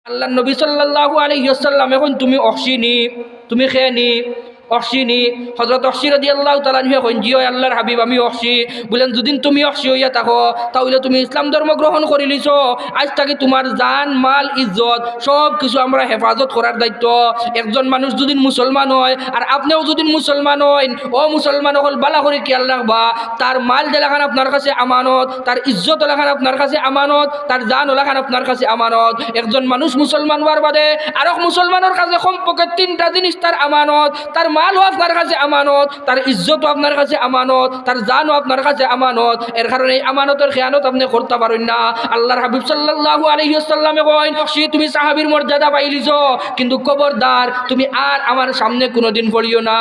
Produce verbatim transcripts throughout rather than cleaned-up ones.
আল্লাহর নবী সাল্লাল্লাহু আলাইহি ওয়াসাল্লামে কইন, "তুমি অখশি নি?" তুমি কে নি? অখশি নি? হযরত অখশি রাদিয়াল্লাহু তাআলা আনহুয়ে কইন, "জি অয় আল্লাহর হাবিব, আমি অখশি।" বলেন, "যুদিন তুমি অখশি অইয়া থাকো, তা অইলে তুমি ইসলাম ধর্ম গ্রহণ করিলিছো। আইজ থাকি তুমার জান, মাল, ইজ্জত সব কিছু আমরা হেফাজত করার দায়িত্ব।" একজন মানুষ যুদিন মুসলমান অয়, আর আপনেও যুদিন মুসলমান অইন, ও মুসলমান অকল, ভালা করি খিয়াল রাখবা, তার মাল যেলাখান আপনার কাছে আমানত, তার ইজ্জত অলাখান আপনার কাছে আমানত, তার জান অলাখান আপনার কাছে আমানত। একজন মানুষ মুসলমান অওয়ার বাদে আরক মুসলমানর কাছে কমপক্ষে তিনটা জিনিস তার আমানত, তার মালও আপনার কাছে আমানত, তার ইজ্জতও আপনার কাছে আমানত, তার জানও আপনার কাছে আমানত। এর কারণে এই আমানতর খেয়ানত আপনে করতা পারইন না। আল্লাহর হাবিব সাল্লাল্লাহু আলাইহি ওয়াসাল্লামে কইন, "অখশি, তুমি সাহাবীর মর্যাদা পাইলিছো, কিন্তু খবরদার তুমি আর আমার সামনে কুনুদিন পড়িও না।"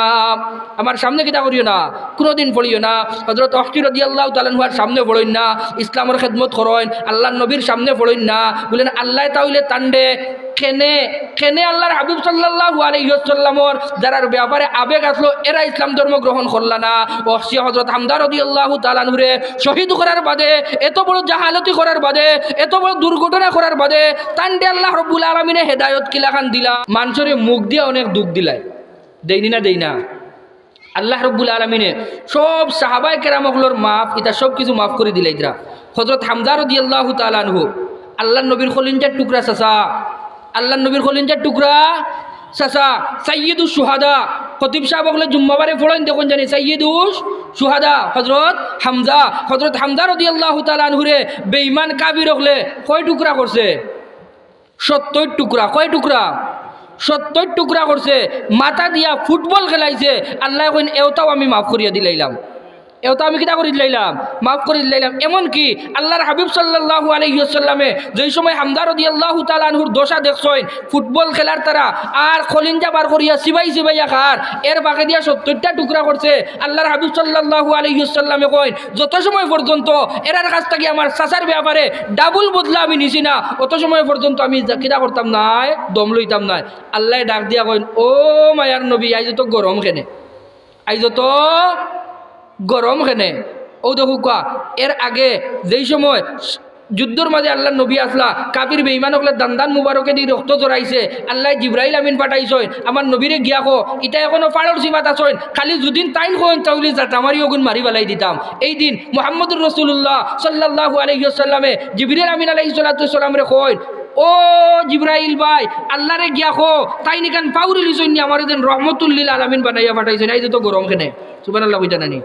আমার সামনে কিতা করিও না, কুনুদিন পড়িও না। হযরত অখশি রাদিয়াল্লাহু তাআলা আনহু আর সামনে পড়ইন না, ইসলামর খেদমত করইন, আল্লাহর নবীর সামনে পড়ইন না। বলেন, আল্লায় তা অইলে তানরে কেনে, কেনে আল্লাহর হাবিব সাল্লাল্লাহু আলাইহি ওয়াসাল্লামর যারার ব্যাপারে আবেগ আছলো, এরা ইসলাম ধর্ম গ্রহণ করলা না। অখশি হযরত হামজা রাদিয়াল্লাহু তাআলা আনহুরে শহীদ করার বাদে, এত বড় জাহালতি করার বাদে, এত বড় দুর্ঘটনা করার বাদে, তানরে আল্লাহ রব্বুল আলামিনে হেদায়ত কিলাখান দিলা। মানষরে মুখ দিয়া অনেক দুখ দিলায়, দেইনি না, দেই না? আল্লাহ রব্বুল আলামিনে সব সাহাবায়ে কেরাম অকলর মাফ, ইতা সব কিছু মাফ করি দিলাইতরা। হযরত হামজা রাদিয়াল্লাহু তাআলা আনহু, আল্লাহর নবীর কলিজার টুকরা চাচা, আল্লাহর নবীর কলিজার টুকরা চাচা, সাইয়্যিদুশ শুহাদা, খতিব সাব অকলে জুম্মাবারে পড়ইন দেখইন জানি, সাইয়্যিদুশ শুহাদা হযরত হামজা। হযরত হামজা রাদিয়াল্লাহু তাআলা আনহুরে বেঈমান কাফির অকলে কয় টুকরা করছে? সত্তইর টুকরা। কয় টুকরা? সত্তইর টুকরা করছে। মাথা দিয়া ফুটবল খেলাইছে। আল্লায় কইন, "এওতাও আমি মাফ করিয়া দিলাইলাম, এওতাও আমি কিতা করি দিলাইলাম? মাফ করি দিলাইলাম।" এমনকি আল্লাহর হাবিব সাল্লাল্লাহু আলাইহি ওয়াসাল্লামে যেই সময় হামজা রাদিয়াল্লাহু তাআলা আনহুর দশা দেখছইন, ফুটবল খেলার তারা আর কলিজা বার করিয়া চিবাই চিবাইয়া খার, এর বাকি দিয়া সত্তইরটা টুকরা করছে। আল্লাহর হাবিব সাল্লাল্লাহু আলাইহি ওয়াসাল্লামে কইন, যত সময় পর্যন্ত এরার কাছ থাকি আমার চাচার ব্যাপারে ডাবল বদলা আমি নিছি না, অত সময় পর্যন্ত আমি যা-, কিতা করতাম নায়, দম লইতাম নায়। আল্লায় ডাক দিয়া কইন, "ও মায়ার নবী, আইজ অত গরম কেনে? আইজ অত গরম কেনে?" অউ দেখউক্কা, এর আগে যেই সময় যুদ্ধর মাঝে আল্লাহর নবী আছলা, কাফির বেঈমান অকলে দান্দান মুবারকেদি রক্ত ঝরাইছে, আল্লায় জিব্রাইল আমিন পাঠাইছইন, "আমার নবীরে গিয়া কও, ইতা এখনো ফাড়র চিবাত আছইন, খালি যুদিন তাইন কইন, তা অইলে জাতা মারি অগুন মারি ফালাই দিতাম।" এই দিন মুহাম্মদুর রাসূলুল্লাহ সাল্লাল্লাহু আলাইহি ওয়াসাল্লামে জিবরিল আমিন আলাইহিস সালাতু ওয়াস সালামরে কইন, "ও জিব্রাইল ভাই, আল্লাহরে গিয়া কও, তাইন ইখান ফাউরিলিছইন নি, আমারে যেন রহমতুল লিল আলামিন বানাইয়া পাঠাইছইন, আইজ অত গরম কেনে?" সুবহানাল্লাহ কইতা নানি?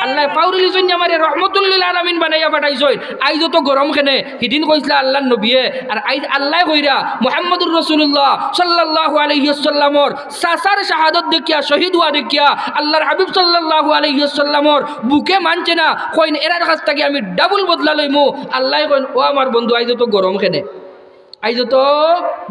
"আল্লায় ফাউরিলিছইন নি, আমারে রহমতুল লিল আলামিন বানাইয়া পাঠাইছইন, আইজ অত গরম কেনে?" হিদিন কইছলা আল্লাহর নবিয়ে, আর আইজ আল্লায় কইরা মুহাম্মদুর রাসূলুল্লাহ সাল্লাল্লাহু আলাইহি ওয়াসাল্লামর চাচার শাহাদত দেখিয়া, শহীদ অওয়া দেখিয়া আল্লাহর হাবিব সাল্লাল্লাহু আলাইহি ওয়াসাল্লামর বুকে মানছে না, কইন, "এরার কাছ থাকি আমি ডাবল বদলা লইমু।" আল্লায় কইন, "ও আমার বন্ধু, আইজ অত গরম কেনে? আইজ অত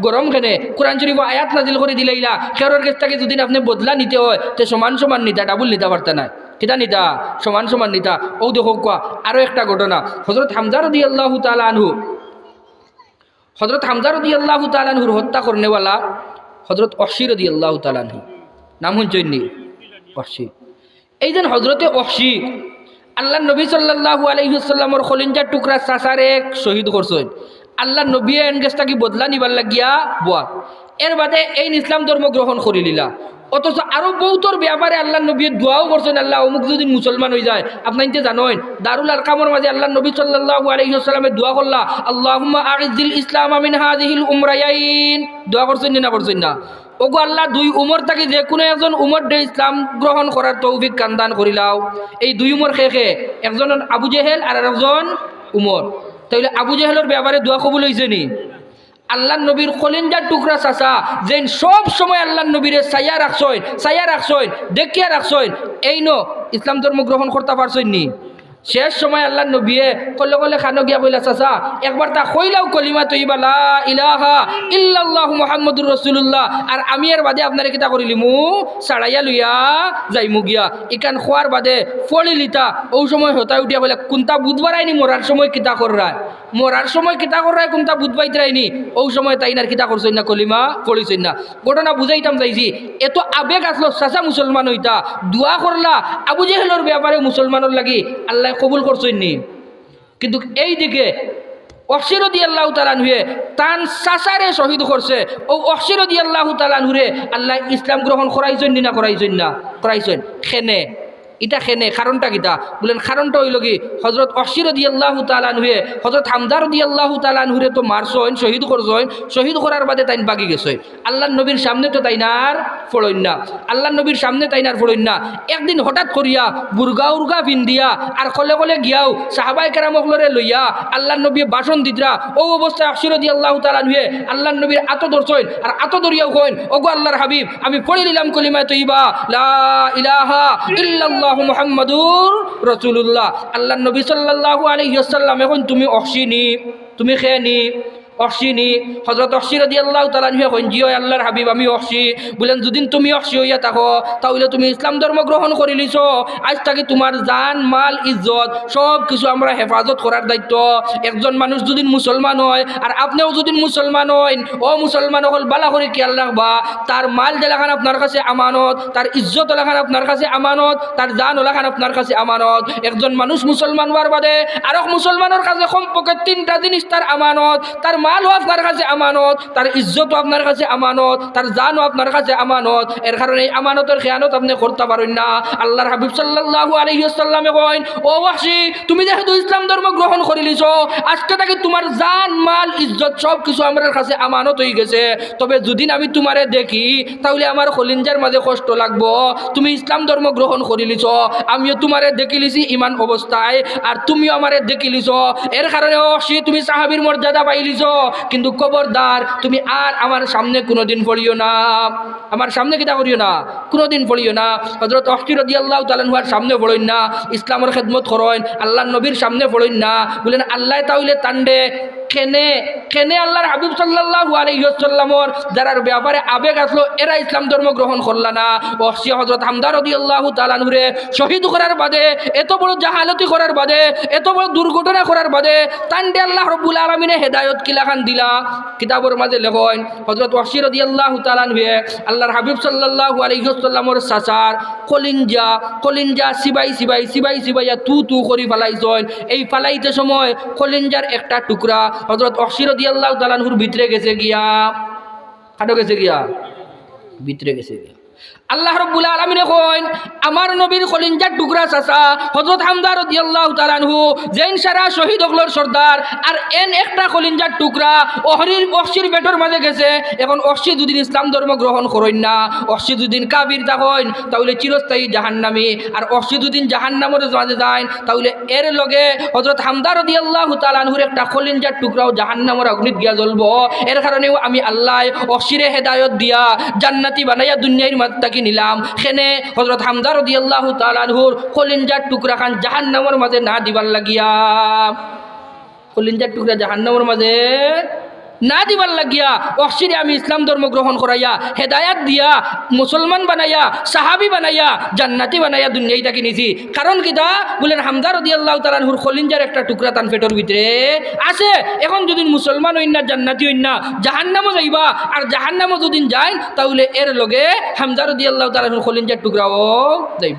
গরম কেনে?" কোরআন শরীফো আয়াত নাজিল করি দিলাইলা, "কেউরর গেছ থাকি যুদিন আপনে বদলা নিতে অয়, তে সমান সমান নিতা, ডাবল নিতা পারতা নায়।" কিতা নিতা? সমান সমান নিতা। অউ দেখউক্কা, আরো একটা ঘটনা। হযরত হামজা রাদিয়াল্লাহু তাআলা আনহু, হযরত হামজা রাদিয়াল্লাহু তাআলা আনহুর হত্যা করনেওয়ালা হযরত ওয়াহশী রাদিয়াল্লাহু তাআলা আনহু। নাম হুনছইন নি? ওয়াহশী। এই যেন হযরতে ওয়াহশী, আল্লাহর নবী সাল্লাল্লাহু আলাইহি ওয়াসাল্লামর কলিজার টুকরা চাচারে শহীদ করছইন। আল্লাহর নবিয়ে এন গেছ থাকি বদলা নিবার লাগিয়া বওয়া। এর বাদে এইন ইসলাম ধর্ম গ্রহণ করিলিলা। অথচ আরো বউতর ব্যাপারে আল্লাহর নবিয়ে দোয়াও করছইন, "আল্লাহ, অমুক যুদি মুসলমান অইযায়।" আপনাইন্তে জানইন, দারুল আরকামর মাঝে আল্লাহর নবী সাল্লাল্লাহু আলাইহি ওয়াসাল্লামে দোয়া করলা, "আল্লাহুম্মা আ'ইজ্জিল ইসলামা মিন হাযিহিল উমরায়াইন।" দোয়া করছইন নি না করছইন না? ওগো আল্লাহ, দুই উমর থাকি যে কুনু একজন উমররে ইসলাম গ্রহণ করার তৌফিক খান দান করিলাও। এই দুই উমর কে কে? একজন আবু জেহেল আর আরেকজন উমর। তাইলে আবু জেহেলর ব্যাপারে দোয়া কবুল অইছে নি? আল্লাহর নবীর কলিজার টুকরা চাচা, যেইন সব সময় আল্লাহর নবীরে চাইয়া রাখছইন, চাইয়া রাখছইন, দেখিয়া রাখছইন, এইনও ইসলাম ধর্ম গ্রহণ করতা পারছইন নি? শেষ সময় আল্লাহর নবিয়ে কলে কলে খানো গিয়া কইলা, "চাচা, একবার তা কইলাও কলিমা তৈয়বা, লা ইলাহা ইল্লাল্লাহু মুহাম্মাদুর রাসূলুল্লাহ, আর আমি এর বাদে আপনারে কিতা করিলিমু, ছাড়াইয়া লইয়া যাইমু গিয়া।" ইখান কওয়ার বাদে পড়িলিতা, অউ সময় হতায় উঠিয়া কইলা, "কুন্তা বুধ বারায়নি, মরার সময় কিতা কররায়?" মরার সময় কিতা কররায়, কুন্তা বুধ পাইতরায়নি, অউ সময় তাইন আর কিতা করছইন না, কলিমা পড়ছইন না। ঘটনা বুঝাইতাম চাইছি, এত আবেগ আছলো, চাচা মুসলমান অইতা, দোয়া করলা, আবু জেহেলর ব্যাপারে মুসলমানর লাগি আল্লায় কবুল করছইন নি। কিন্তু এই দিকে ওহশি রাদিয়াল্লাহু তাআলা আনহুয়ে তান চাচারে শহীদ করছে। অউ ওহশি রাদিয়াল্লাহু তাআলা আনহুরে আল্লায় ইসলাম গ্রহণ করাইছইন নি না করাইছইন না? করাইছইন। কেনে? ইটা কেনে? কারণটা কিতা? বুলেন, কারণটা অইলো কি, হজরত ওহশি রাদিয়াল্লাহু তাআলা আনহুয়ে হজরত হামজা রাদিয়াল্লাহু তাআলা আনহুরে তো মারছইন, শহীদ করছইন, শহীদ করার বাদে তাইন ভাগি গেছইন। আল্লার নবীর সামনে তো তাইন আর পড়ইন না, আল্লার নবীর সামনে তাইন আর পড়ইন না। একদিন হঠাৎ করিয়া বুরগা উরগা ফিন্দিয়া আর কলে কলে গিয়াউ সাহাবায়ে কেরাম অকলরে লইয়া আল্লার নবীয়ে ভাষণ দিতরা। অউ অবস্থায় ওহশি রাদিয়াল্লাহু তাআলা আনহুয়ে আল্লার নবীর আতো ধরছইন, আর আতো ধরিয়াউ কইন, "ওগো আল্লার হাবিব, আমি পড়িলিলাম কলিমায়ে তৈয়বা, লা ইলাহা ইল্লাল্লাহু মুহাম্মাদুর রাসূলুল্লাহ।" আল্লার নবী সাল্লাল্লাহু আলাইহি ওয়াসাল্লামে কইন, "তুমি ওহশি নি? তুমি কে নি? ওহশি নি?" হজরত ওহশি রাদিয়াল্লাহু তাআলা আনহুয়ে কইন, "জি অয় আল্লার হাবিব, আমি ওহশি।" বুলেন, "যুদিন তুমি ওহশি অইয়া থাকো, তা অইলে তুমি ইসলাম ধর্ম গ্রহণ করিলিছো। আইজ থাকি তুমার জান, মাল, ইজ্জত সব কিছু আমরা হেফাজত করার দায়িত্ব। একজন মানুষ যুদিন মুসলমান অয়, আর আপনেও যুদিন মুসলমান অইন, ও মুসলমান অকল, ভালা করি খিয়াল রাখবা, তার মাল যেলাখান আপনার কাছে আমানত, তার ইজ্জত অলাখান আপনার কাছে আমানত, তার জান অলাখান আপনার কাছে আমানত। একজন মানুষ মুসলমান অওয়ার বাদে আরক মুসলমানর কাছে কমপক্ষে তিনটা জিনিস তার আমানত, তার মালও আপনার কাছে আমানত, তার ইজ্জতও আপনার কাছে আমানত, তার জানও আপনার কাছে আমানত। এর কারণে এই আমানতর খেয়ানত আপনে করতা পারইন না।" আল্লার হাবিব সাল্লাল্লাহু আলাইহি ওয়াসাল্লামে কইন, "ও ওহশি, তুমি যেহেতু ইসলাম ধর্ম গ্রহণ করিলিছো, আজকে থাকি তুমার জান, মাল, ইজ্জত সব কিছু আমরার কাছে আমানত অইগেছে। তবে যুদিন আমি তুমারে দেখি, তা অইলে আমার কলিঞ্জার মাঝে কষ্ট লাগবো। তুমি ইসলাম ধর্ম গ্রহণ করিলিছো, আমিও তুমারে দেখিলিছি ইমান অবস্থায়, আর তুমিও আমারে দেখিলিছো। এর কারণে ওহশি, তুমি সাহাবির মর্যাদা পাইলিছো, কিন্তু খবরদার, তুমি আর আমার সামনে কুনুদিন পড়িও না, আমার সামনে কিতা করিও না, কুনুদিন পড়িও না।" হজরত ওহশি রাদিয়াল্লাহু তাআলা আনহু আর সামনে পড়ইন না, ইসলামর খেদমত করইন, আল্লার নবীর সামনে পড়ইন না। বুলেন, আল্লায় তা অইলে তানরে কেনে, কেনে আল্লার হাবিব সাল্লাল্লাহু আলাইহি ওয়াসাল্লামর যারার ব্যাপারে আবেগ আছলো, এরা ইসলাম ধর্ম গ্রহণ করলা না? ওহশি হজরত হামজা রাদিয়াল্লাহু তাআলা আনহুরে শহীদ করার বাদে, এত বড় জাহালতি করার বাদে, এত বড় দুর্ঘটনা করার বাদে, তানরে আল্লাহ রব্বুল আলামিনে হেদায়ত কিলাখান দিলা? কিতাবর মাঝে লেখইন, হজরত ওহশি রাদিয়াল্লাহু তাআলা আনহুয়ে আল্লার হাবিব সাল্লাল্লাহু আলাইহি ওয়াসাল্লামর চাচার কলিঞ্জা, কলিঞ্জা চিবাই চিবাই, চিবাই চিবাইয়া তু তু করি ফালাইছইন। এই ফালাইতে সময় কলিঞ্জার একটা টুকরা হজরত ওহশি রাদিয়াল্লাহু তাআলা আনহুর ভিতরে গেছে গিয়া। কাটো গেছে গিয়া? ভিতরে গেছে গিয়া। আল্লাহ রব্বুল আলামিনে কইন, আমার নবীর কলিঞ্জার টুকরা চাচা হজরত হামজা রাদিয়াল্লাহু তাআলা আনহু, যেইন সারা শহীদ অকলর সর্দার, আর এন একটা কলিঞ্জার টুকরা ওহরির, ওহশির পেটর মাঝে গেছে। এখন ওহশি যুদিন ইসলাম ধর্ম গ্রহণ করইন না, ওহশি যুদিন কাফির থাকইন, তা অইলে চিরস্থায়ী জাহান্নামী। আর ওহশি যুদিন জাহান্নামর মাঝে যাইন, তা অইলে এর লগে হজরত হামজা রাদিয়াল্লাহু তাআলা আনহুর একটা কলিঞ্জার টুকরাও জাহান্নামর আগুনিত গিয়া জ্বলবো। এর কারণেউ আমি আল্লায় ওহশিরে হেদায়ত দিয়া জান্নাতি বানাইয়া দুনিয়ার মাঝ থাকি নিলাম। কেনে? হজরত হামজা রাদিয়াল্লাহু তাআলা আনহুর কলিঞ্জার টুকরাখান জাহান্নামর মাঝে না দিবার লাগিয়া। কলিঞ্জার টুকরা জাহান্নামর মাঝে না দিবার লাগিয়া ওহশিরে আমি ইসলাম ধর্ম গ্রহণ করাইয়া, হেদায়াত দিয়া, মুসলমান বানাইয়া, সাহাবি বানাইয়া, জান্নাতি বানাইয়া দুনিয়াই থাকি নিছি। কারণ কিতা? বুলেন, হামজা রাদিয়াল্লাহু তাআলা আনহুর কলিঞ্জার একটা টুকরা তান পেটর ভিতরে আছে। এখন যুদি মুসলমান অইন না, জান্নাতি অইন না, জাহান্নামো যাইবা। আর জাহান্নামো যুদি যাইন, তা অইলে এর লগে হামজা রাদিয়াল্লাহু তাআলা আনহুর কলিঞ্জার টুকরাও যাইবো।